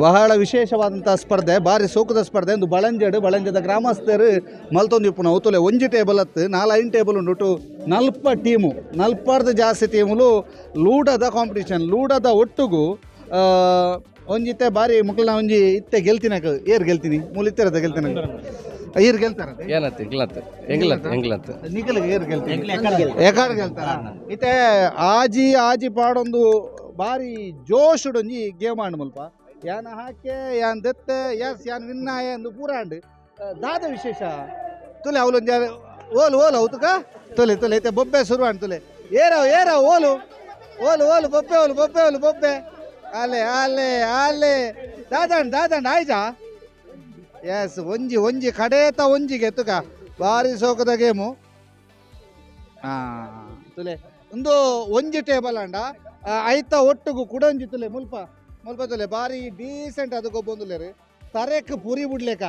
ಬಹಳ ವಿಶೇಷವಾದಂಥ ಸ್ಪರ್ಧೆ, ಬಾರಿ ಸೋಕುದ ಸ್ಪರ್ಧೆ. ಒಂದು ಬಳಂಜಡು ಬಳಂಜದ ಗ್ರಾಮಸ್ಥರು ಮಲ್ತೊಂದು ಇಪ್ಪುನ ಅವತುಲೆ. ಒಂಜಿ ಟೇಬಲ್ ಅತ್ತು, ನಾಲ್ ಐನ್ ಟೇಬಲ್ ಉಂಡು. ನಲ್ಪ ಟೀಮು, ನಲ್ಪರ್ದು ಜಾಸ್ತಿ ಟೀಮುಲು ಲೂಡದ ಕಾಂಪಿಟಿಷನ್. ಲೂಡದ ಒಟ್ಟುಗು ಒಂಜಿತ್ತೆ ಬಾರಿ ಮುಕ್ಲನ ಒಂಜಿ ಇತ್ತೆ ಗೆಲ್ತಿನಕ. ಏರ್ ಗೆಲ್ತೀನಿ ಮೂಲ ಇತ್ತೆರದ ಗೆಲ್ತಿನ? ಏರ್ ಗೆಲ್ತಾರ? ಏನತ್ತೆ, ಎಂಗ್ಲತ್ ಎಂಗ್ಲತ್ ಎಂಗ್ಲತ್. ನಿಕಲ್ಗೆ ಏರ್ ಗೆಲ್ತೀನಿ? ಎಕಾಡ್ ಗೆಲ್ತಾರ. ಇತ್ತೆ ಆಜಿ ಆಜಿ ಪಾಡೊಂದು ಬಾರಿ ಜೋಶುಡ್ ಒಂಜಿ ಗೇಮ್ ಆಂಡ್ ಮುಲ್ಪ. ಯಾನ್ ಹಾಕೆ, ಯಾನ್ ದೆತ್ತೆ, ಎಸ್, ಯಾನ್ ವಿನ್ನಾಯ ಎಂದು ಪೂರ ಆಂಡ್. ದಾದ ವಿಶೇಷ ತುಲೆ ಅವಲೊಂಜಿ ಓಲು ಓಲು ಅವತುಕ ತುಲೆ ತುಲೆ. ಇತ್ತೆ ಬೊಬ್ಬೆ ಶುರು ಆಂಡ್. ತುಲೆ ಏರವ್ ಏರವ್, ಓಲು ಓಲು ಓಲು ಬೊಬ್ಬೆ ಓಲು ಬೊಬ್ಬೆ ಓಲು ಬೊಬ್ಬೆ. ಅಲೆ ಅಲೆ ಅಲೆ, ದಾದಾಂಡ್ ದಾದಾಂಡ್ ಆಯ್ಜಾ? ಎಸ್, ಒಂಜಿ ಒಂಜಿ ಕಡೇತ ಒಂಜಿಗೆ ತುಕ. ಬಾರಿ ಸೋಕದ ಗೇಮು. ತುಲೆ ಒಂದು ಒಂಜಿ ಟೇಬಲ್ ಅಂಡ ಐತ ಒಟ್ಟುಗು ಕುಡೊಂಜಿ. ತುಲೆ ಮುಲ್ಪ ಮುಲ್ಪ ತುಲೆ, ಬಾರಿ ಡೀಸೆಂಟ್ ಅದು ಗೊಬ್ಬೊಂದುಲ್ಲೇರು. ತರೆಕ್ ಪುರಿ ಬುಡ್ಲೇಕ,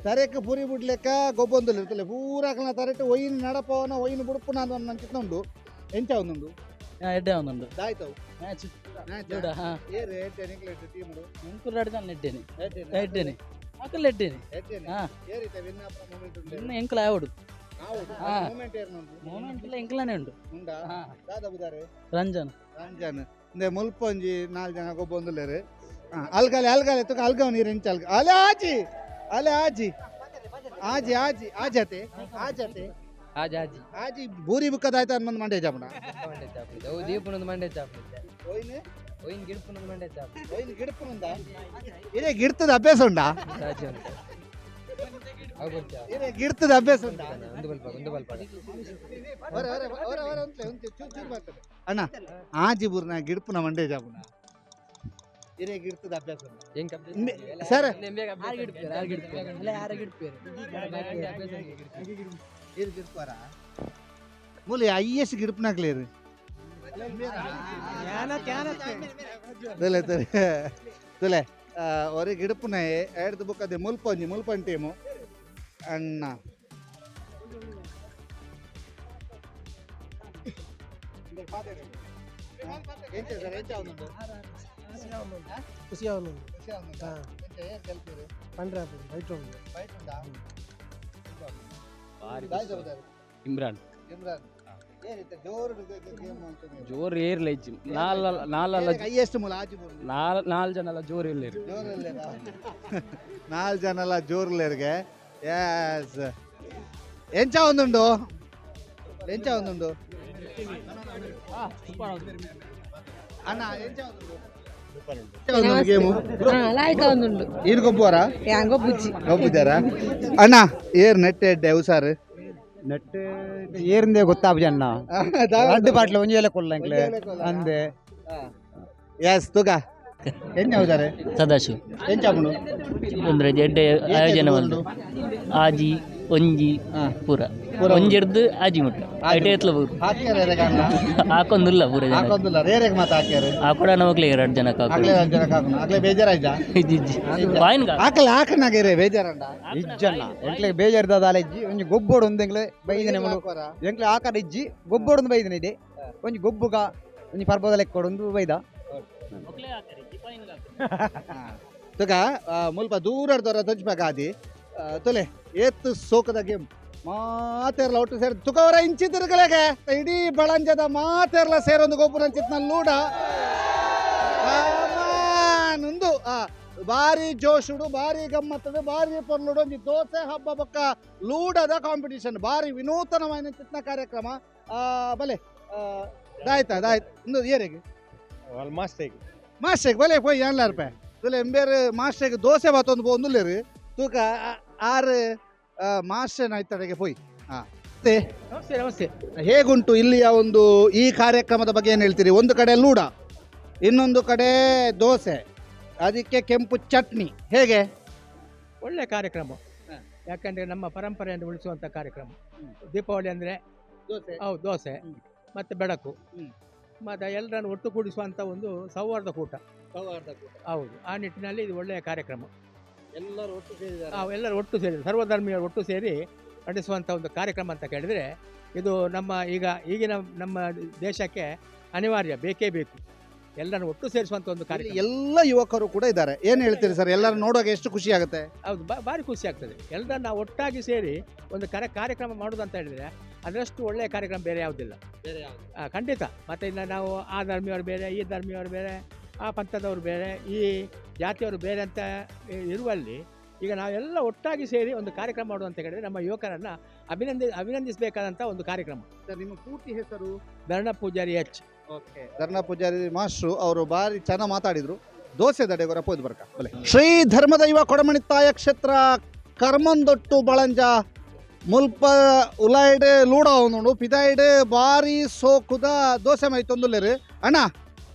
ತರೆಕ್ ಪುರಿ ಬುಡ್ಲೇಕ ಗೊಬ್ಬೊಂದುಲ್ಲೇರು. ತುಲೆ ಪೂರ ತರೆಟ್ ಒಯ್ಯಿನ ನಡಪವನ ಒಯ್ಯಿನ ಬುಡ್ಪುನ ಅಂತ ಉಂಡು. ಎಂಚ ಒಂದುಂಡು? ಎಡ್ಡೆ ಒಂದುಂಡು. ದಾಯ್ತವು? ಮ್ಯಾಚ್. ಮ್ಯಾಚ್. ಏರು ಎಡ್ಡೆ ನಿಕ್ಲೆಟ್ ಟೀಮುಡು? ಎಂಕುಲು ರಡ್ಡ್ ಜನ ಎಡ್ಡೇನೆ ಎಡ್ಡೇನೆ, ಅಕುಲು ಎಡ್ಡೇನೆ. ಹಾ. ಏರಿತ ವಿನ್ ಆಪುನ ಮೂಮೆಂಟ್ ಉಂಡು? ಇನ್ನು ಎಂಕುಲು ಆವಡು. ಹಾ. ಮೂಮೆಂಟ್ ಏರ್ನುಂಡು? ಮೂಮೆಂಟ್ ಎಲ್ಲ ಎಂಕುಲನೇ ಉಂಡು. ಉಂಡಾ? ಹಾ. ದಾದ ಬುದಾರೆ? ರಂಜನ್. ರಂಜನ್. ಇಂದೆ ಮುಲ್ಪ ಒಂಜಿ ನಾಲ್ ಜನ ಗೊಬ್ಬೊಂದುಲ್ಲೆರ್. ಅಲ್ಗಾಲೆ ಅಲ್ಗಾಲೆ ತುಕ ಅಲ್ಗವ್ ನೀರು ಎಂಚ ಅಲ್ಗ. ಅಲೆ ಆಜಿ, ಅಲೆ ಆಜಿ ಆಜಿ ಆಜಿ ಆಜತೆ ಆಜತೆ. ಆಜಿ ಆಜಿ. ಆಜಿ ಬೂರಿ ಬುಕ್ಕದ ಆಯ್ತು ಅನ್ಮಂದ್ ಮಂಡೆ ಜಾಪುಣ. ಮಂಡೆ ಚಾಪುಂಡು ಅವು ದೀಪುನೊಂದು ಮಂಡೆ ಚಾಪುಂಡು. ಒಯ್ನೆ? ಒಯ್ನ್ ಗಿಡ್ಪುನೊಂದು ಮಂಡೆ ಚಾಪುಂಡು. ಒಯ್ನ್ ಗಿಡ್ಪುನುಂದ? ಇರೇ ಗಿಡ್ತದ ಅಭ್ಯಾಸ ಉಂಡಾ? ಸಾಜಿ ಉಂಟು ಅವು ಗೊತ್ತಾ? ಇರೇ ಗಿಡ್ತದ ಅಭ್ಯಾಸ ಉಂಡಾ? ಒಂದು ಬಲ್ಪ ಒಂದು ಬಲ್ಪ. ಹೊರ ಹೊರ ಹೊರ ಹೊರ ಉಂಟ್ಲೆ ಉಂತೆ ಚೂರು ಚೂರು ಬರ್ತದೆ ಅಣ್ಣ. ಆಜಿ ಬೂರ್ನ ಗಿಡ್ಪುನ ಮಂಡೆ ಜಾಪುಣ. ಇರೇ ಗಿಡ್ತದ ಅಭ್ಯಾಸ ಉಂಡಾ? ಎಂಕ್ ಸರ್. ಇರ್ ಗಿಡ್ಪಾರ ಮೂಲೆ ಐಎಸ್ ಗಿಡ್ಪನಾಗ್ಲೇರು. ತುಲೆ ತುಲೆ ತುಲೆ, ಒರಿ ಗಿಡಪುನ ಎಡ್ದು ಬುಕ್ಕದೆ. ಮುಲ್ಪ ಒಂಜಿ ಮುಲ್ಪನ್ ಟೀಮು ಅಣ್ಣ. ಎಂಚ ಸರ್, ಎಂಚ ಉಂಡು? ಖುಷಿ ಆವೊಂದುಂಡು. ಖುಷಿ ಆವೊಂದುಂಡಾ? ಎಂಚ, ಏರ್ ಗೆಲ್ಪೆರ್? ಪಂಡ್ರೆ ಆಪುಂಡು, ಬೈಟ್ ಉಂಡು. ಫೈಟ್ ಉಂಡಾ? ದಾಯ್ ಜವಾಬ್ದಾರಿ? ಇಮ್ರಾನ್. ಇಮ್ರಾನ್. ಏನಿತ್ತ ಜೋರು ಗೇಮ್ ಅಂತ? ಜೋರು ಏರ್ಲ ಇಜ್ಜಿ, ನಾಲ್ ನಾಲಲ್ಲ. ಹೈಯೆಸ್ಟ್ ಮೂಲ ಆಜಿ ಮೂರು. ನಾಲ್ ನಾಲ್ ಜನ ಎಲ್ಲ ಜೋರು ಇಲ್ಲೇರು. ಜೋರಲ್ಲೇನಾ? ನಾಲ್ ಜನಲ ಜೋರ್ಲೇರ್ಗೆ. ಎಸ್, ಎಂಚ ಒಂದುಂಡು, ಎಂಚ ಒಂದುಂಡು ಅಣ್ಣ, ಎಂಚ ಒಂದುಂಡು? ಎಂಚ ಒಂದುಂಡು ಗೇಮು? ಲಾಯ್ಕ ಒಂದುಂಡು. ಈರ್ ಗೊಬ್ಬುವರಾ? ಯಾಂಗೋ ಬುಜ್ಜಿ. ಗೊಬ್ಬಿದ್ದಾರಾ ಅಣ್ಣ? ಏರ್ ನೆಟ್ ಎಡ್ಡೆ ಹುಷಾರು. ನೆಟ್ ಏರಿಂದೆ ಗೊತ್ತಾಪುಜಿ ಅಣ್ಣ. ರಡ್ಡ್ ಬಾಟ್ಲು ಒಂಜಿ ಏಲೆ ಕೊಲ್ಲ ಎಂಕ್ಲೆ ಅಂದೆ. ಎಸ್, ತುಗ ಎಂಚ ಹೌದಾರೆ? ಸದಾಶಿವ. ಎಂಚ ಆಪುಂಡು? ಅಂದ್ರೆ ಎಡ್ಡೆ ಆಯೋಜನೆ ಮಲ್ದು ಆಜಿ ಒಂಜಿ ಪೂರ. ಪೂರ. ಒಂಜಿರ್ದು ಆಜಿ ಮುಟ್ಟ ಐಟೆ ಎತ್ಲ ಪೂರ. ಹಾಕ್ಯಾರ ಎರೆಗ್ ಅಣ್ಣ? ಹಾಕೊಂದುಲ್ಲ ಪೂರ ಜನ. ಹಾಕೊಂದಿಲ್ಲ. ರೇರೆಗ್ ಮಾತ ಹಾಕ್ಯಾರ? ಹಾಕೊಡ ನಮಕ್ಲೆ ಎರಡು ಜನಕ್ಕೆ ಹಾಕೊಡು. ಆಗ್ಲೇ ಒಂದ್ ಜನಕ್ಕೆ ಹಾಕುನು. ಆಗ್ಲೇ ಬೇಜಾರಾಯ್ತಾ? ಇಜ್ಜಿ ಇಜ್ಜಿ, ಬಾಯಿನ್ ಹಾಕಲ್ಲ ಹಾಕನಾಗೇರೆ ಬೇಜಾರಂಡ? ಇಜ್ಜಣ್ಣ, ಎಂಕ್ಲೆ ಬೇಜಾರ್ದ ದಾಲ ಇಜ್ಜಿ. ಒಂಜಿ ಗೊಬ್ಬೋಡು ಒಂದು ಎಂಕ್ಲೆ ಬೈದಿನ ಮುಲು. ಎಂಕ್ಲೆ ಆಕಾರ ಇಜ್ಜಿ, ಗೊಬ್ಬೋಡು ಒಂದು ಬೈದಿನ ಇದೆ. ಒಂಜಿ ಗೊಬ್ಬುಗ ಒಂಜಿ ಪರ್ಬದ ಲೆಕ್ಕೋಡು ಒಂದು ಬೈದ. ತುಕ ಮುಲ್ಪ ದೂರ ದೊರ ತೊಜ್ಪಾಗ ಆದಿ. ತುಲೆ ಏತ್ ಸೋಕದ ಗೇಮ್. ಮಾತೆರ್ಲ ಒಟ್ಟು ಸೇರಿ ತುಕವರ ಇಂಚಿ ತಿರುಗಲೆಗೆ. ಇಡೀ ಬಳಂಜದ ಮಾತೆರ್ಲ ಸೇರೊಂದು ಗೊಬ್ಬರ ಚಿತ್ನ ಲೂಡ ಉಂದು. ಬಾರಿ ಜೋಶುಡು, ಬಾರಿ ಗಮ್ಮತ್ತದು, ಬಾರಿ ಪೊರ್ಲುಡು. ಒಂಜಿ ದೋಸೆ ಹಬ್ಬ ಬೊಕ್ಕ ಲೂಡದ ಕಾಂಪಿಟಿಷನ್, ಬಾರಿ ವಿನೂತನವಾಯಿನ ಚಿತ್ನ ಕಾರ್ಯಕ್ರಮ. ಬಲೆ ದಾಯ್ತಾ ದಾಯ್ತ ಉಂದು ಏರೆಗೆ? ಮಾಸ್ಟರ್ಗೆ. ಬಲೆ ಪೋಯ್ ಏನ್ಲ ರೂಪಾಯಿ. ತುಲೆ ಎಂಬೇರು ಮಾಸ್ಟರ್ಗೆ ದೋಸೆ ಬಾತೊಂದು ಪೋಂದುಲ್ಲೇರು. ತೂಕ ಆರು ಮಾಸ್ಟರ್ ಆಯ್ತಡೆಗೆ ಪೋಯ್. ಹಾಂ. ನಮಸ್ತೆ ನಮಸ್ತೆ. ಹೇಗುಂಟು ಇಲ್ಲಿಯ ಒಂದು ಈ ಕಾರ್ಯಕ್ರಮದ ಬಗ್ಗೆ ಏನು ಹೇಳ್ತೀರಿ? ಒಂದು ಕಡೆ ಲೂಡ, ಇನ್ನೊಂದು ಕಡೆ ದೋಸೆ, ಅದಕ್ಕೆ ಕೆಂಪು ಚಟ್ನಿ, ಹೇಗೆ? ಒಳ್ಳೆ ಕಾರ್ಯಕ್ರಮ. ಯಾಕಂದ್ರೆ ನಮ್ಮ ಪರಂಪರೆಯನ್ನು ಉಳಿಸುವಂತ ಕಾರ್ಯಕ್ರಮ. ದೀಪಾವಳಿ ಅಂದ್ರೆ ದೋಸೆ. ಹೌದು, ದೋಸೆ. ಮತ್ತೆ ಬೆಳಕು. ಮತ್ತೆ ಎಲ್ಲರನ್ನು ಒಟ್ಟುಗೂಡಿಸುವಂತ ಒಂದು ಸೌಹಾರ್ದ ಕೂಟ. ಹೌದು, ಆ ನಿಟ್ಟಿನಲ್ಲಿ ಇದು ಒಳ್ಳೆಯ ಕಾರ್ಯಕ್ರಮ. ಎಲ್ಲರೂ ಒಟ್ಟು ಸೇರಿದ್ದಾರೆ. ನಾವು ಎಲ್ಲರೂ ಒಟ್ಟು ಸೇರಿ, ಸರ್ವಧರ್ಮೀಯರು ಒಟ್ಟು ಸೇರಿ ನಡೆಸುವಂಥ ಒಂದು ಕಾರ್ಯಕ್ರಮ ಅಂತ ಕೇಳಿದರೆ, ಇದು ನಮ್ಮ ಈಗ ಈಗಿನ ನಮ್ಮ ದೇಶಕ್ಕೆ ಅನಿವಾರ್ಯ, ಬೇಕೇ ಬೇಕು. ಎಲ್ಲರನ್ನು ಒಟ್ಟು ಸೇರಿಸುವಂಥ ಒಂದು ಕಾರ್ಯಕ್ರಮ. ಎಲ್ಲ ಯುವಕರು ಕೂಡ ಇದ್ದಾರೆ. ಏನ್ ಹೇಳ್ತೀರಿ ಸರ್, ಎಲ್ಲರೂ ನೋಡುವಾಗ ಎಷ್ಟು ಖುಷಿ ಆಗುತ್ತೆ? ಹೌದು, ಭಾರಿ ಖುಷಿ ಆಗ್ತದೆ. ಎಲ್ಲರನ್ನ ನಾವು ಒಟ್ಟಾಗಿ ಸೇರಿ ಒಂದು ಕಾರ್ಯಕ್ರಮ ಮಾಡೋದಂತ ಹೇಳಿದರೆ ಅದರಷ್ಟು ಒಳ್ಳೆಯ ಕಾರ್ಯಕ್ರಮ ಬೇರೆ ಯಾವುದಿಲ್ಲ. ಖಂಡಿತ. ಮತ್ತು ಇನ್ನು ನಾವು ಆ ಧರ್ಮಿಯವರು ಬೇರೆ, ಈ ಧರ್ಮಿಯವರು ಬೇರೆ, ಆ ಪಂಥದವರು ಬೇರೆ, ಈ ಜಾತಿಯವರು ಬೇರೆ ಅಂತ ಇರುವಲ್ಲಿ ಈಗ ನಾವೆಲ್ಲ ಒಟ್ಟಾಗಿ ಸೇರಿ ಒಂದು ಕಾರ್ಯಕ್ರಮ ಮಾಡುವಂತ ಹೇಳಿದರೆ ನಮ್ಮ ಯುವಕರನ್ನು ಅಭಿನಂದಿಸಬೇಕಾದಂಥ ಒಂದು ಕಾರ್ಯಕ್ರಮ. ಸರ್, ನಿಮ್ಮ ಪೂರ್ತಿ ಹೆಸರು? Dharan Poojary H. Okay, Dharan Poojary master ಅವರು ಭಾರಿ ಚೆನ್ನಾಗಿ ಮಾತಾಡಿದ್ರು. ದೋಸೆ ದಡೆಗೊರ ಪೋದು ಬರ್ಕ ಬಲೆ. ಶ್ರೀ ಧರ್ಮದೈವ ಕೊಡಮಣಿತ್ತಾಯ ಕ್ಷೇತ್ರ ಕರ್ಮಂದೊಟ್ಟು ಬಳಂಜ ಮುಲ್ಪ ಉಲಾಯ್ಡ್ ಲೂಡ ಉಂಡು ಪಿದಾಯ್ಡ್ ಬಾರಿ ಸೋಕುದ ದೋಸೆ ಮೈ ತೊಂದುಲ್ಲೇರು. ಅಣ್ಣ,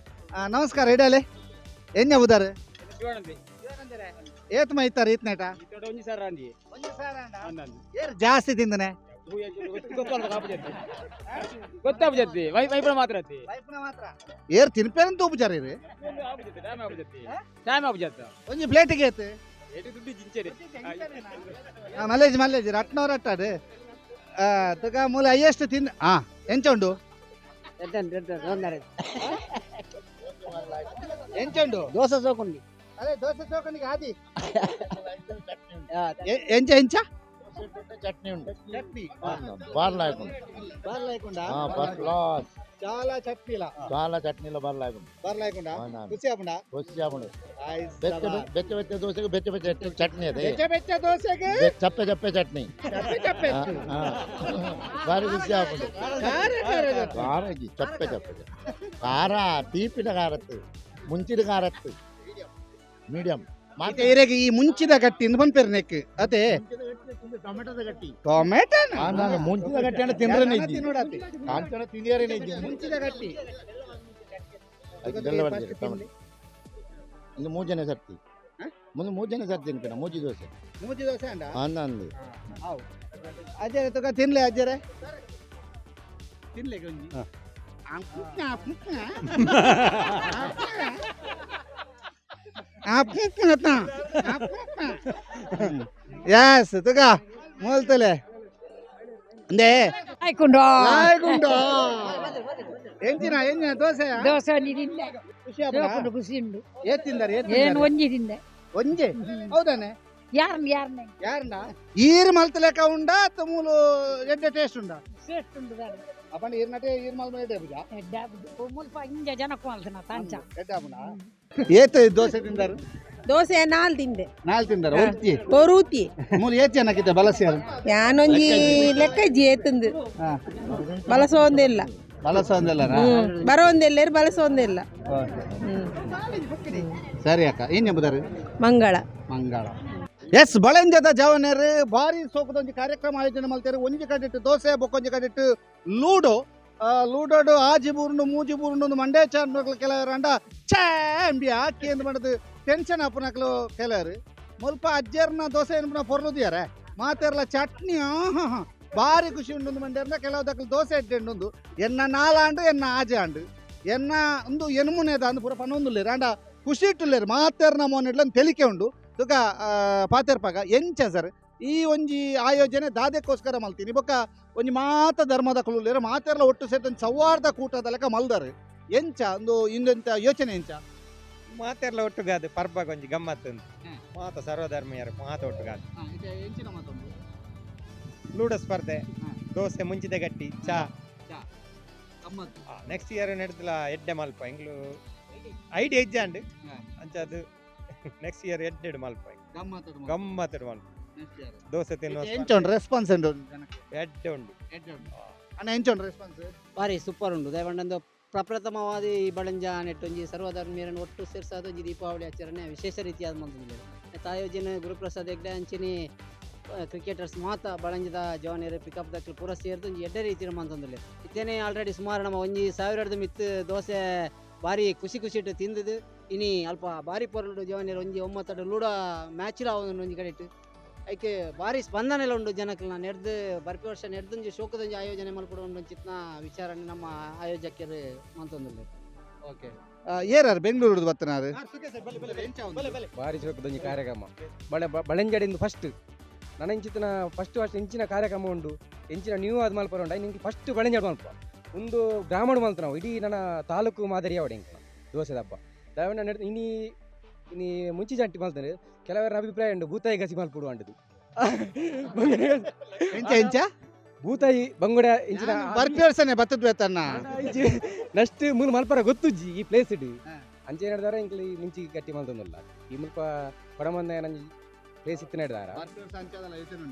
ನಮಸ್ಕಾರ. ಇಡಲೆ ಎನ್ನೆ ಬುದಾರು ಏತ್ ಮೈತಾರ ಈತ್ನೇಟ ಏರ್ ಜಾಸ್ತಿ ತಿಂದನೆ? ಏರ್ ತಿನ್ಪೇರಂತ ಉಪಚಾರ ಇರಿ. ಒಂಜಿ ಪ್ಲೇಟಿಗೆ ಏತ್? ಮಲ್ಲೇಜ್ ಮಲ್ಲೇಜ್ ರಟ್ನವ್ರ ಅಟ್ಟಾಡು ತುಕ ಮೂಲ ಹೈಯೆಸ್ಟ್ ತಿನ್. ಎಂಚ ಉಂಡು? ಎಂಚ ಉಂಡು? ದೋಸೆ ಸೋಕುಂಡಿ. ಅದೇ ದೋಸೆ ಚೌಕನಿಗೆ ಆದಿ. ಎಂಚ ಎಂಚ? ಚಟ್ನಿ ಉಂಟು. ಚಟ್ನಿ. ಬಾರ್ಲಾಯ್ಕೊಂಡು. ಬರ್ಲಾಯ್ಕೊಂಡ? First class. చాలా చట్నీలా? చాలా చట్నీలో బర్లాయకుండా. ಬರ್ಲಾಯ್ಕೊಂಡ? ಖುಷಿ ಆಪುಂಡ? ಖುಷಿ ಆಪುಂಡು. ಬೆಚ್ಚ ಬೆಚ್ಚ ಬೆಚ್ಚ ದೋಸೆಗೆ ಬೆಚ್ಚ ಬೆಚ್ಚ ಚಟ್ನಿ ಅದೇ. ಬೆಚ್ಚ ಬೆಚ್ಚ ದೋಸೆಗೆ ಚಪ್ಪೆ ಚಪ್ಪೆ ಚಟ್ನಿ. ಚಪ್ಪೆ ಚಪ್ಪೆ. ಆ, ಆ. ಭಾರಿ ಖುಷಿ ಆಪುಂಡು. ಖಾರ ಖಾರ ಚಟ್ನಿ. ಖಾರ ಇಜ್ಜಿ, ಚಪ್ಪೆ ಚಪ್ಪೆ ಖಾರ, ತೀಪಿನ ಖಾರತ್ತು, ಮುಂಚಿನ ಖಾರತ್ತು, ಮೀಡಿಯಂ. ಮತ್ತೆ ಇರೆಗೆ ಈ ಮುಂಚಿದ ಗಟ್ಟಿ ಇಂದು ಪನ್ಪೇರು ನೆಕ್ ಅದೇ. ಟೊಮೆಟೊದ ಗಟ್ಟಿ. ಟೊಮೆಟೊ. ನಾನು ಮುಂಚಿನ ಗಟ್ಟಿ ಅಂದ್ರೆ ತಿಂದ್ರೇನೆ ಇಜ್ಜಿ, ಕಾಂಚನ ತಿಂದಿಯರೇನೆ ಇಜ್ಜಿ. ಮುಂಚಿದ ಗಟ್ಟಿ. ಅದಕ್ಕೆ ಬೆಲ್ಲ ಬರ್ತದೆ ಟೊಮೆಟೊ. ಇನ್ನು ಮೂಜನೆ ಸರ್ತಿ, ಮುಂದೆ ಮೂಜನೆ ಸರ್ತಿ ತಿನ್ಪಿನ ಮೂಜಿ ದೋಸೆ. ಮೂಜಿ ದೋಸೆ ಅಂಡ? ಅಂದ. ಅಜ್ಜರೆ ತುಕ ತಿನ್ಲೆ ಅಜ್ಜರೆ ತಿನ್ಲೆ ಒಂಜಿ. ಎಸ್ ತುಕ ಮೂಲ್ತಲೆ ಅಂದೇ. ಆಯ್ಕೊಂಡು. ಲಾಯ್ಗುಂಡು. ಎಂಚಿನ ಎಂಚಿನ ದೋಸೆ? ದೋಸೆ ಒಂಜಿ ತಿಂದೆ. ಖುಷಿ ಆಪುಂಡಾ? ಸೋಕುಂಡು, ಖುಷಿ ಉಂಡು. ಏತ್ ತಿಂದಾರೆ? ಏತ್ ಏನು ತಿಂದಾರೆ? ಒಂಜಿ ತಿಂದೆ. ಒಂಜೆ? ಹೌದಾನೆ? ಯಾರನ್ನ ಯಾರನ್ನ? ಯಾರನ್ನ ಈರ್ ಮಲ್ತಲೆಕ ಉಂಡಾ ಅತ್ತ ಮೂಲು ಎಡ್ಡೆ ಟೇಸ್ಟ್ ಉಂಡಾ? ಶ್ರೇಷ್ಠ ಉಂಡು ದಾದ. ಅಪಂಡ ಈರ್ನಟೆ ಈರ್ ಮಲ್ಮ ಎಡ್ಡೆ ಪೂಜಾ. ಎಡ್ಡೆ ಆಪುಂಡು. ಮುಲ್ಪ ಇಂಜ ಜನಕ್ಕೂ ಮಲ್ತನ ತಾಂಚ. ಎಡ್ಡೆ ಆಪುಂಡಾ? ಏತ್ ದೋಸೆ ತಿಂದಾರು? ದೋಸೆ ನಾಲ್ ತಿಂದೆ. ನಾಲ್ ತಿಂದಾರ ಒರ್ತಿ? ಒರೂತಿ. ಮೂಲು ಏತ್ ಜನಕ್ಕಿದ್ದ ಬಲಸಿಯಾರು? ಯಾನೊಂಜಿ ಲೆಕ್ಕ ಇಜ್ಜಿ ಏತಂದು. ಬಳಸೋಂದಿಲ್ಲ. ಬಲಸೊಂದಿಲ್ಲ. ಬರೋಂದಿಲ್ಲ, ಬಳಸೋಂದಿಲ್ಲ. ಸರಿ ಅಕ್ಕ, ಏನ್ ಎಂಬುದಾರು? ಮಂಗಳ. ಮಂಗಳ. ಎಸ್, ಬಳಂಜದ ಜವನರು ಭಾರಿ ಸೋಕದ ಒಂಜಿ ಕಾರ್ಯಕ್ರಮ ಆಯೋಜನೆ ಮಲ್ತೇರು. ಒಂಜಿ ಕಡೆಟ್ ದೋಸೆ, ಬೊಕ್ಕೊಂಜಿ ಕಡೆಟ್ ಲೂಡೋ. ಲೂಡೋಡು ಆಜಿ ಬೂರುಂಡು ಮೂಜಿ ಬೂರುಂಡು ಒಂದು ಮಂಡೇ ಚಾರ್ನಕ್ಲು ಕೆಲವರು ಅಂಡ ಚಾಂಬಿ ಆಕಿ ಎಂದು ಮಾಡೋದು ಟೆನ್ಷನ್ ಆಪುನಕ್ಲು ಕೆಲವರು. ಮುಲ್ಪ ಅಜ್ಜರ್ನ ದೋಸೆ ಏನ್ಪುನ ಪೊರ್ಲುದಿಯಾರೆ ಮಾತೆರ್ಲ ಚಟ್ನಿ. ಆಹಾ ಭಾರಿ ಖುಷಿ ಉಂಡು ಮಂಡ್ಯರ್ನ. ಕೆಲವು ದಕ್ಲು ದೋಸೆ ಎಡ್ಡೆ ಉಂಡು. ಎನ್ನ ನಾಲಾಂಡು ಎನ್ನ ಆಜೆ ಆಂಡು ಎನ್ನ ಒಂದು ಎನ್ಮುನೇದ ಅಂದು ಪೂರ ಪನ್ನೊಂದುಲ್ಲೇರು ಅಂಡ ಖುಷಿ ಇಟ್ಟುಲ್ಲೇರು ಮಾತೆರ್ನ ಮೋನಿಡ್ಲ ತೆಲಿಕೆ ಉಂಡು. ತುಕ ಪಾತೆರ್ಪಾಗ ಎಂಚ ಸರ್ ಈ ಒಂಜಿ ಆಯೋಜನೆ ದಾದೆಕ್ಕೋಸ್ಕರ ಮಲ್ತೀನಿ? ಬೊಕ್ಕ ಒಂಜಿ ಮಾತ ಧರ್ಮದ ಕುಲುಲ್ಲೇರು ಮಾತೆರ್ಲ ಒಟ್ಟು ಸೇರ್ದು ಒಂಜಿ ಸೌಹಾರ್ದ ಕೂಟದ ಲೆಕ್ಕ ಮಲ್ದಾರು. ಎಂಚ ಒಂದು ಇಂದೆಂತ ಯೋಚನೆ ಎಂಚ? ಮಾತೆರ್ಲ ಒಟ್ಟುಗಾದು ಪರ್ಬಗ್ ಒಂಜಿ ಗಮ್ಮತ್ತು ಉಂದು. ಮಾತ ಸರ್ವಧರ್ಮೀಯರು ಮಾತ ಒಟ್ಟುಗಾದು ಲೂಡೋ ಸ್ಪರ್ಧೆ, ದೋಸೆ, ಮುಂಚಿದ ಗಟ್ಟಿ, ಚಾ. ನೆಕ್ಸ್ಟ್ ಇಯರ್ ನಡೆದಲ ಎಡ್ಡೆ ಮಲ್ಪ ಎಂಗ್ಲು ಐಡಿಯಾ ಇಜ್ಜಾಂಡ್. ಅಂಚಾದು ನೆಕ್ಸ್ಟ್ ಇಯರ್ ಎಡ್ಡೆಡ್ ಮಲ್ಪ, ಗಮ್ಮತ್ತು ಮಲ್ಪ ದೋಸೆ ತಿನ್ನುವ. ಎಂಚ ಉಂಡು ರೆಸ್ಪಾನ್ಸ್ ಉಂಡು ಜನಕ್ಕೆ? ಎಡ್ಡೆ ಉಂಡು. ಅಣ್ಣ, ಎಂಚ ಉಂಡು ರೆಸ್ಪಾನ್ಸ್? ಭಾರಿ ಸೂಪರ್ ಉಂಡು. ದಯವಂಡಂದು ಪ್ರಪ್ರಥಮವಾದ ಈ ಬಳಂಜ ನೆಟ್ಟೊಂಜಿ ಸರ್ವಧರ್ಮೀಯರನ್ನು ಒಟ್ಟು ಸೇರ್ಸಾದ ಒಂಜಿ ದೀಪಾವಳಿ ಆಚರಣೆ ವಿಶೇಷ ರೀತಿಯಾದ ಮಂತುಂಡು. ತಾಯೋಜಿನ ಗುರುಪ್ರಸಾದ್ ಹೆಗ್ಡೆ ಅಂಚಿನಿ ಕ್ರಿಕೆಟರ್ಸ್ ಮಾತ ಬಳಂಜದ ಜವಾನಿಯರು ಪಿಕಪ್ ದಕ್ಲು ಪೂರ ಸೇರ್ದು ಒಂಜಿ ಎಡ್ಡೆ ರೀತಿಯ ಮಂತೊಂದುಲ್ಲೆ. ಇತ್ತೇನೆ ಆಲ್ರೆಡಿ ಸುಮಾರು ನಮ್ಮ ಒಂಜಿ ಸಾವಿರದ ಮಿತ್ತು ದೋಸೆ ಭಾರಿ ಖುಷಿ ಖುಷಿ ಇಟ್ಟು ತಿಂದದು. ಇನಿ ಅಲ್ಪ ಭಾರಿ ಪೊರ್ಲು ಜವಾನಿಯರು ಒಂಜಿ ಒಂಬತ್ತಡು ಲೂಡ ಮ್ಯಾಚ್ಲ ಒಂಜಿ ಕಡೆ ಇಟ್ಟು ಐಕೆ ಭಾರಿ ಸ್ಪಂದನೆ ಎಲ್ಲ ಉಂಡು ಜನಕ್ಕೆ. ನೆಡ್ದು ಬರ್ಪಿ ವರ್ಷ ನೆಡ್ದೊಂಜಿ ಶೋಕದೊಂಜಿ ಆಯೋಜನೆ ಮಲ್ಪಡು ಉಂಡು ಚಿತ್ನ ವಿಚಾರಣೆ ನಮ್ಮ ಆಯೋಜಕರು ಮಂತೊಂದುಲ್ಲೆ. ಓಕೆ, ಏರಾರು ಬೆಂಗಳೂರು ಬತ್ತನಾರು? ಭಾರಿ ಶೋಕದೊಂಜಿ ಕಾರ್ಯಕ್ರಮ ಬಳೆ ಬಳಂಜಡಿಂದು ಫಸ್ಟ್ ನನ್ನ ಇಂಚಿತನ ಫಸ್ಟ್ ಫಸ್ಟ್ ಇಂಚಿನ ಕಾರ್ಯಕ್ರಮ ಉಂಡು. ಇಂಚಿನ ನ್ಯೂ ಆದ್ ಮಲ್ಪರ ಉಂಡು. ನಿಂಗೆ ಫಸ್ಟ್ ಬಳಂಜಾಡ್ ಮಲ್ಪ ಒಂದು ಗ್ರಾಮಡು ಮಲ್ತ ನಾವು ಇಡೀ ನನ್ನ ತಾಲೂಕು ಮಾದರಿ ಅವಡೆ. ದೋಸೆದ ಹಬ್ಬ ದಾವಣ್ಣ ನಡ್ ಇನಿ ಇನಿ ಮುಂಚಿ ಜಂಟಿ ಮಲ್ತಾರೆ. ಕೆಲವರ ಅಭಿಪ್ರಾಯ ಉಂಡು, ಭೂತಾಯಿ ಗಸಿ ಮಲ್ಪುಡು ಅಂಡದು. ಎಂಚ ಎಂಚ? ಭೂತಾಯಿ ಬಂಗುಡ ಇಂಚಿನ. ಬರ್ಪಿ ವರ್ಷನೇ ಬತ್ತದ ಬೇತಣ್ಣ. ನೆಕ್ಸ್ಟ್ ಮೂಲು ಮಲ್ಪರ ಗೊತ್ತುಜ್ಜಿ ಈ ಪ್ಲೇಸ್ ಇಡು. ಅಂಚೆ ನಡೆದಾರ ಇಂಕ್ಲಿ ಈ ಮುಂಚಿ ಗಟ್ಟಿ ಮಲ್ತೊಂದುಲ್ಲ. ಈ ಮುಲ್ಪ ಕೊಡಮಂದ ನಂಜಿ ಪ್ಲೇಸ್ ಇತ್ತು ನಡೆದಾರ.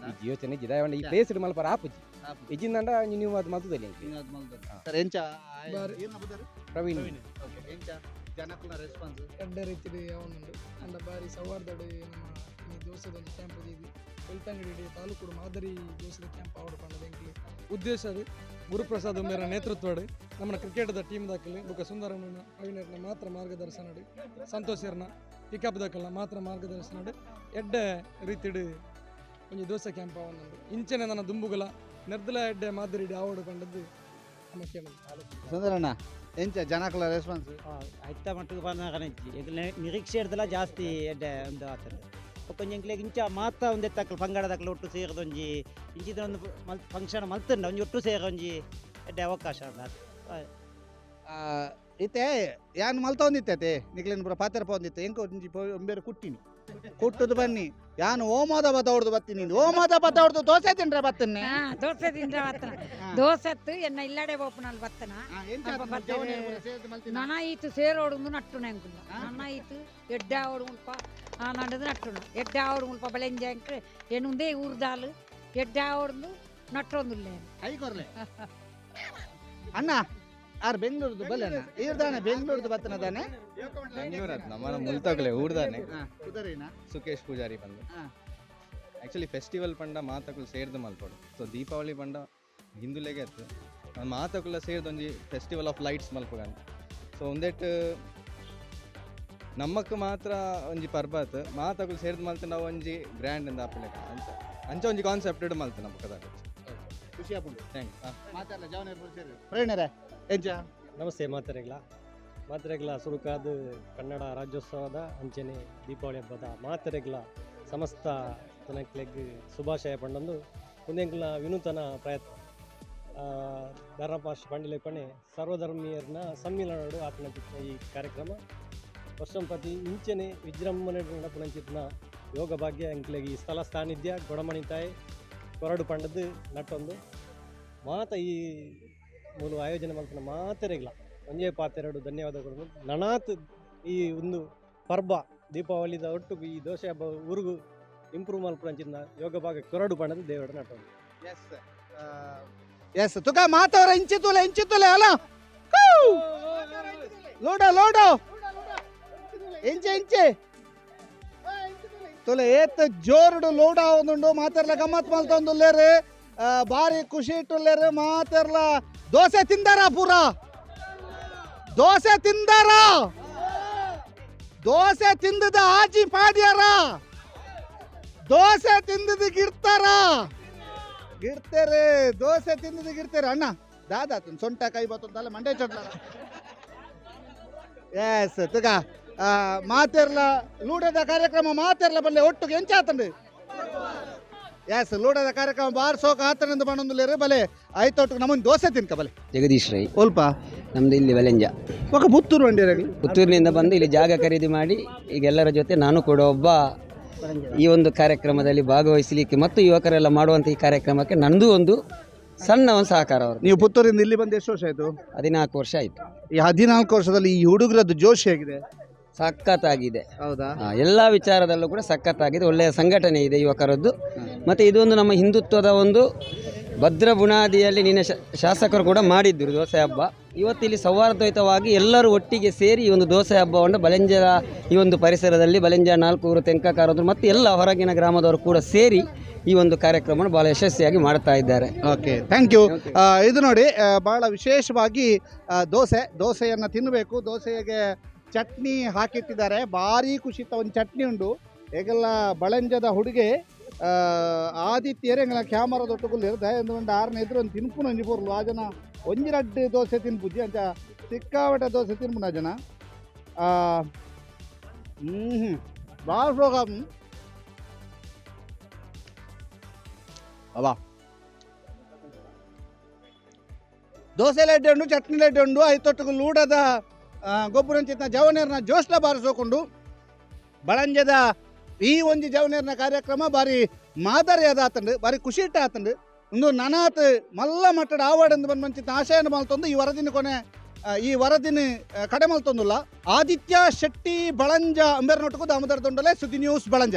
ಈ ಯೋಚನೆ ಇಜ್ಜಿ ದಾಯವಂಡ ಈ ಪ್ಲೇಸ್ ಇಡು ಮಲ್ಪರ ಆಪುಜಿ. ಇಜ್ಜಿಂದಂಡ ನೀವು ಅದು ಮಲ್ತದಲ್ಲಿ ಇಂಕ್ಲಿ. ಸರ್, ಎಂಚ? ಬಾರಿ. ಏನ ಬುದಾರು? ಪ್ರವೀಣ್. ಓಕೆ, ಎಂಚ ಜನಕುಲ ರೆಸ್ಪಾನ್ಸ್? ಎಡ್ಡೆ ರೀತಿಡ್ ಯಾವೊಂದುಂಡು ಅಂಡ ಬಾರಿ ಸೌಹಾರ್ದಡ್ ನಮ್ಮ ಈ ದೋಸೆದ ಒಂಜಿ ಕ್ಯಾಂಪ್ ದೀದ್ ಬೆಳ್ತಂಗಡಿ ತಾಲೂಕುಡು ಮಾದರಿ ದೋಸೆದ ಕ್ಯಾಂಪ್ ಆವಡ್ ಪಂಡದ ಎಂಕ್ಲೆ ಉದ್ದೇಶ. ಅದು ಗುರುಪ್ರಸಾದ್ ಮೇರ ನೇತೃತ್ವಡ್ ನಮ್ಮ ಕ್ರಿಕೆಟ್ದ ಟೀಮ್ ದಾಕಲಿ ಬೊಕ ಸುಂದರಣ್ಣನ ಪ್ರವೀಣರ್ನ ಮಾತ್ರ ಮಾರ್ಗದರ್ಶನಡ್, ಸಂತೋಷರ್ನ ಪಿಕಪ್ ದಾಕಲ್ನ ಮಾತ್ರ ಮಾರ್ಗದರ್ಶನಡ್ ಎಡ್ಡೆ ರೀತಿಡ್ ಒಂಜಿ ದೋಸೆ ಕ್ಯಾಂಪ್ ಆವೊಂದುಂಡು. ಇಂಚನೆ ನನ್ನ ದುಂಬುಗಲ ನೆರ್ದಲ ಎಡ್ಡೆ ಮಾದರಿ ಆವಡ್ ಪಂಡದ್ದು ನಮ್ಮ ಕೇಳುದು. ಸುಂದರಣ್ಣ, ಎಂಚ ಜನಕುಲ ರೆಸ್ಪಾನ್ಸ್? ಐತ ಮಟ್ಟಿಗೆ ಪನ್ನಗ ಎಂಕ್ಲೆ ನಿರೀಕ್ಷೆ ಇಡ್ದಲ ಜಾಸ್ತಿ ಎಡ್ಡೆ ಒಂದು ಆತಂದು. ಬೊಕ್ಕ ಎಂಕ್ಲೆಗ್ ಇಂಚ ಮಾತ ಒಂದೆತ್ತಕ್ಲು ಪಂಗಡದಕ್ಲು ಒಟ್ಟು ಸೇರ್ದೊಂಜಿ ಇಂಚಿದ ಒಂದು ಮಲ್ ಫಂಕ್ಷನ್ ಮಲ್ತುಂಡ ಒಂಜಿ ಒಟ್ಟು ಸೇರ ಒಂಜಿ ಎಡ್ಡೆ ಅವಕಾಶ ಉಂಡು. ಇತ್ತೆ ಯಾನ್ ಮಲ್ತೊಂದಿತ್ತೆ ನಿಕ್ಲೆನ್ ಪೂರ ಪಾತೆರ ಪೋಂದಿತ್ತೆ. ಎಂಕ ಒಂಜಿ ಒಂಬೇರು ಕುಟ್ಟಿನಿ ಕುಟ್ಟುದು ಬನ್ನಿ. ಯಾನ್ ಓಮದ ಬತ್ತ ಹೊಡ್ದು ಬತ್ತೀನಿ, ಓಮದ ಬತ್ತ ಹೊಡ್ದು ದೋಸೆ ತಿಂಡ್ರೆ ಬತ್ತನ್ನೆ. ದೋಸೆ ತಿಂದ್ರೆ ಬತ್ತನ, ದೋಸೆತ್ತು ಎನ್ನ ಇಲ್ಲಡೆ ಬೋಪುನಲ್ಲಿ ಬತ್ತನ. ನನ ಈತು ಸೇರೋಡು ನಟ್ಟುನ ಎಂಕುಲ್ಲ. ನನ ಈತು ಎಡ್ಡೆ ಆವಡು ಮುಲ್ಪ ನಡದು ನಟ್ಟುನು ಎಡ್ಡೆ ಆವಡು ಮುಲ್ಪ ಬಳೆಂಜ ಎಂಕ್ ಎನ್ನುಂದೇ ಊರ್ದಾಲು ಎಡ್ಡೆ ಆವಡ್ದು ನಟ್ಟೊಂದುಲ್ಲೆ. ಕೈ ಕೊರ್ಲೆ ಅಣ್ಣ. ಆರ್ ಬೆಂಗಳೂರುದು ಬಲ್ಲೆ ಅಣ್ಣ. ಈರ್ದಾನೆ ಬೆಂಗಳೂರುದು ಬತ್ತನ ದಾನೆ? ಬೆಂಗಳೂರು ನಮ್ಮ ಮುಲ್ತಗಲೆ ಊರ್ದಾನೆ. ಉದರೇನಾ? ಸುಕೇಶ್ ಪೂಜಾರಿ ಬಂದು. ಆಕ್ಚುಲಿ ಫೆಸ್ಟಿವಲ್ ಪಂಡ ಮಾತಕುಲು ಸೇರ್ದು ಮಲ್ಪೊಡು. ಸೊ ದೀಪಾವಳಿ ಪಂಡ ಹಿಂದುಲೆಗೆ ಅತ್ತು ಮಾತಕುಲ ಸೇರ್ದು ಒಂಜಿ ಫೆಸ್ಟಿವಲ್ ಆಫ್ ಲೈಟ್ಸ್ ಮಲ್ಪುಗಂತ. ಸೊ ಒಂದೆಟ್ ನಮ್ಮಕ್ ಮಾತ್ರ ಒಂಜಿ ಪರ್ಬತ್ ಮಾತಕುಲು ಸೇರ್ದು ಮಲ್ತು ನಾವು ಒಂಜಿ ಗ್ರ್ಯಾಂಡ್ ಅಂದ ಆಪುಲೆಕ ಅಂಚ ಅಂಚ ಒಂಜಿ ಕಾನ್ಸೆಪ್ಟ್ ಇಡು ಮಲ್ತು ನಮ್ಮ ಕದ. ಖುಷಿ ಆಪುಂಡು. Thanks. ಮಾತಾಡಲ ಜವನ ಸೇರಿ. ಪ್ರವೀಣರೇ, ಎಂಚ? ನಮಸ್ತೆ ಮಾತೆರೆಗ್ಲ. ಮಾತೆರೆಗ್ಲ ಸುರುಕಾದ ಕನ್ನಡ ರಾಜ್ಯೋತ್ಸವದ ಅಂಚನೆ ದೀಪಾವಳಿ ಹಬ್ಬದ ಮಾತೆರೆಗ್ಲ ಸಮಸ್ತ ಜನಕ್ಲೆಗ್ ಶುಭಾಶಯ ಪಂಡೊಂದು ಉಂದೆಂಕ್ಲ ವಿನೂತನ ಪ್ರಯತ್ನ ಧರ್ಮಪಾಶ್ ಪಂಡಿಲೆಕೊನೆ ಸರ್ವಧರ್ಮೀಯರ್ನ ಸಮ್ಮಿಲನಡು ಆತನ ಈ ಕಾರ್ಯಕ್ರಮ ವರ್ಷಂಪತಿ ಇಂಚನೆ ವಿಜೃಂಭಣೆ ನಡಪುನಂಚಿತ್ತಿನ ಯೋಗ ಭಾಗ್ಯ ಎಂಕ್ಲೆಗ್ ಈ ಸ್ಥಳ ಸಾನ್ನಿಧ್ಯ ಗೊಡಮಣಿ ತಾಯಿ ಕೊರಡು ಪಂಡದ್ದು ನಟ್ಟೊಂದು ಮಾತ ಈ ಮೂಲು ಆಯೋಜನೆ ಮಲ್ಪುನ ಮಾತೆರೆಗ್ಲ ಒಂಜೇ ಪಾತೆರಡು ಧನ್ಯವಾದಗಳು. ನನಾತ್ ಈ ಒಂದು ಪರ್ಬ ದೀಪಾವಳಿದ ಒಟ್ಟುಗು ಈ ದೋಸೆ ಹಬ್ಬ ಊರುಗು ಇಂಪ್ರೂವ್ ಮಲ್ಪುನಂಚಿತ್ತಿನ ಯೋಗ ಭಾಗ ಕೊರಡು ಪಂಡದ್ದು ದೇವರ ನಟ್ಟೊಂದು. ಎಸ್ ಎಸ್, ತುಕ ಮಾತವರ ಇಂಚಿತುಲೆ ಇಂಚಿತುಲೆ ಅಲ್ಲ. ಲೋಡೋ ಲೋಡೋ ಇಂಚೆ ಇಂಚೆ ತುಲೆ ಏತ್ ಜೋರುಡು ಲೋಡ ಆವೊಂದುಂಡು. ಮಾತೆರ್ಲ ಗಮ್ಮತ್ ಮಲ್ತೊಂದುಲ್ಲೆರ್, ಬಾರಿ ಖುಷಿ ಇಟ್ಟುಲ್ಲೆರ್ ಮಾತೆರ್ಲ. ದೋಸೆ ತಿಂದಾರ ಪೂರ? ದೋಸೆ ತಿಂದಾರ? ದೋಸೆ ತಿಂದದ ಆಜಿ ಪಾಡ್ಯಾರ? ದೋಸೆ ತಿಂದದ ಗಿಡ್ತಾರ? ಗಿಡ್ತೇರೆ, ದೋಸೆ ತಿಂದದ ಗಿಡ್ತೇರೆ. ಅಣ್ಣ ದಾದಾ ಸೊಂಟ ಕೈ ಬತ್ತಂತಲ್ಲ ಮಂಡೆ ಚೊಟ್ಲ. ಎಸ್ ತುಗ ಮಾತೆರ್ಲ ಲೂಡದ ಕಾರ್ಯಕ್ರಮ ಮಾತೆರ್ಲ ಬಲ್ಲೆ ಒಟ್ಟುಗೆ ಎಂಚಾತಂಡು. ಎಸ್, ಲೂಡದ ಕಾರ್ಯಕ್ರಮ ಬಾರ್ ಸೋಕ ಆತನಂದು ಬಣ್ಣೊಂದುಲ್ಲೇರು ಬಲೆ. ಆಯ್ತೊಟ್ಟಿಗೆ ನಮ್ಮೊಂದು ದೋಸೆ ತಿನ್ಕ ಬಲೆ. ಜಗದೀಶ್ ರೈ. ಒಲ್ಪ? ನಮ್ದು ಇಲ್ಲಿ ಬಲೆಂಜ. ఒక ಪುತ್ತೂರು ಬಂಡಿರ? ಪುತ್ತೂರಿನಿಂದ ಬಂದು ಇಲ್ಲಿ ಜಾಗ ಖರೀದಿ ಮಾಡಿ ಈಗ ಎಲ್ಲರ ಜೊತೆ ನಾನು ಕೂಡ ಒಬ್ಬ ಈ ಒಂದು ಕಾರ್ಯಕ್ರಮದಲ್ಲಿ ಭಾಗವಹಿಸಲಿಕ್ಕೆ ಮತ್ತು ಯುವಕರೆಲ್ಲ ಮಾಡುವಂಥ ಈ ಕಾರ್ಯಕ್ರಮಕ್ಕೆ ನಂದು ಒಂದು ಸಣ್ಣ ಒಂದು ಸಹಕಾರ ಅವರು. ನೀವು ಪುತ್ತೂರಿಂದ ಇಲ್ಲಿ ಬಂದು ಎಷ್ಟು ವರ್ಷ ಆಯಿತು? 14 ವರ್ಷ ಆಯಿತು. ಈ 14 ವರ್ಷದಲ್ಲಿ ಈ ಹುಡುಗರದ್ದು ಜೋಶ್ ಹೇಗಿದೆ? ಸಖತ್ತಾಗಿದೆ. ಹೌದಾ? ಎಲ್ಲ ವಿಚಾರದಲ್ಲೂ ಕೂಡ ಸಖತ್ತಾಗಿದೆ. ಒಳ್ಳೆಯ ಸಂಘಟನೆ ಇದೆ ಯುವಕರದ್ದು. ಮತ್ತು ಇದೊಂದು ನಮ್ಮ ಹಿಂದುತ್ವದ ಒಂದು ಭದ್ರ ಬುನಾದಿಯಲ್ಲಿ ನಿನ್ನೆ ಶಾಸಕರು ಕೂಡ ಮಾಡಿದ್ದರು ದೋಸೆ ಹಬ್ಬ. ಇವತ್ತು ಇಲ್ಲಿ ಸೌಹಾರ್ದಯುತವಾಗಿ ಎಲ್ಲರೂ ಒಟ್ಟಿಗೆ ಸೇರಿ ಈ ಒಂದು ದೋಸೆ ಹಬ್ಬವನ್ನು ಬಲೆಂಜರ ಈ ಒಂದು ಪರಿಸರದಲ್ಲಿ ಬಲೆಂಜ ನಾಲ್ಕೂರು ತೆಂಕಕಾರದ್ರು ಮತ್ತು ಎಲ್ಲ ಹೊರಗಿನ ಗ್ರಾಮದವರು ಕೂಡ ಸೇರಿ ಈ ಒಂದು ಕಾರ್ಯಕ್ರಮವನ್ನು ಭಾಳ ಯಶಸ್ವಿಯಾಗಿ ಮಾಡ್ತಾ ಇದ್ದಾರೆ. Okay, thank you. ಇದು ನೋಡಿ, ಭಾಳ ವಿಶೇಷವಾಗಿ ದೋಸೆಯನ್ನು ತಿನ್ನಬೇಕು. ದೋಸೆಗೆ ಚಟ್ನಿ ಹಾಕಿಟ್ಟಿದ್ದಾರೆ. ಭಾರಿ ಖುಷಿತ ಒಂದು ಚಟ್ನಿ ಉಂಟು. ಹೇಗೆಲ್ಲ ಬಳಂಜದ ಹುಡುಗೆ ಆದಿತ್ಯರೇ ಎಂಗಳ ಕ್ಯಾಮರಾ ದೊಟ್ಟುಗುಲ್ಲೇರು ದಯಂದು ಆರನೇ ಇದ್ರು ಒಂದು ತಿನ್ಪುನ ಒಂಜಿ ಪೊರ್ಲು. ಆ ಜನ ಒಂಜಿ ರಡ್ಡ್ ದೋಸೆ ತಿನ್ಪುಜಿ, ಅಂಚ ಸಿಕ್ಕಾಪಟ್ಟೆ ದೋಸೆ ತಿನ್ಪುನ ಜನ. ಹ್ಞೂ ಭಾಳ ಶೋಕ ಅವಾ. ದೋಸೆ ಲಡ್ಡೆ ಉಂಡು, ಚಟ್ನಿ ಲಡ್ಡೆ ಉಂಡು. ಐತೊಟ್ಟಿಗೆ ಲೂಡದ ಗೊಬ್ಬರಂಚಿತ್ನ ಜವನೇರ್ನ ಜೋಶ್ಲ ಬಾರಿಸೋಕೊಂಡು ಬಳಂಜದ ಈ ಒಂಜಿ ಜವನೇರ್ನ ಕಾರ್ಯಕ್ರಮ ಬಾರಿ ಮಾದರಿಯಾದ ಆತಂಡು, ಬಾರಿ ಖುಷಿ ಆತಂಡು. ಒಂದು ನನಾತ್ ಮಲ್ಲ ಮಟ್ಟದ ಆವಾಡಂದು ಬಂದ್ ಆಶಯನ ಮಲ್ತೊಂದು ಈ ವರದಿನ ಕೊನೆ ಈ ವರದಿನ ಕಡೆ ಮಲ್ತೊಂದುಲ್ಲ. ಆದಿತ್ಯ ಶೆಟ್ಟಿ ಬಳಂಜ ಅಂಬೇರ್ನೊಟ್ಟುಕು ದಾಮೋದರ ದೊಂಡಲೆ, ಸುದ್ದಿ ನ್ಯೂಸ್ ಬಳಂಜ.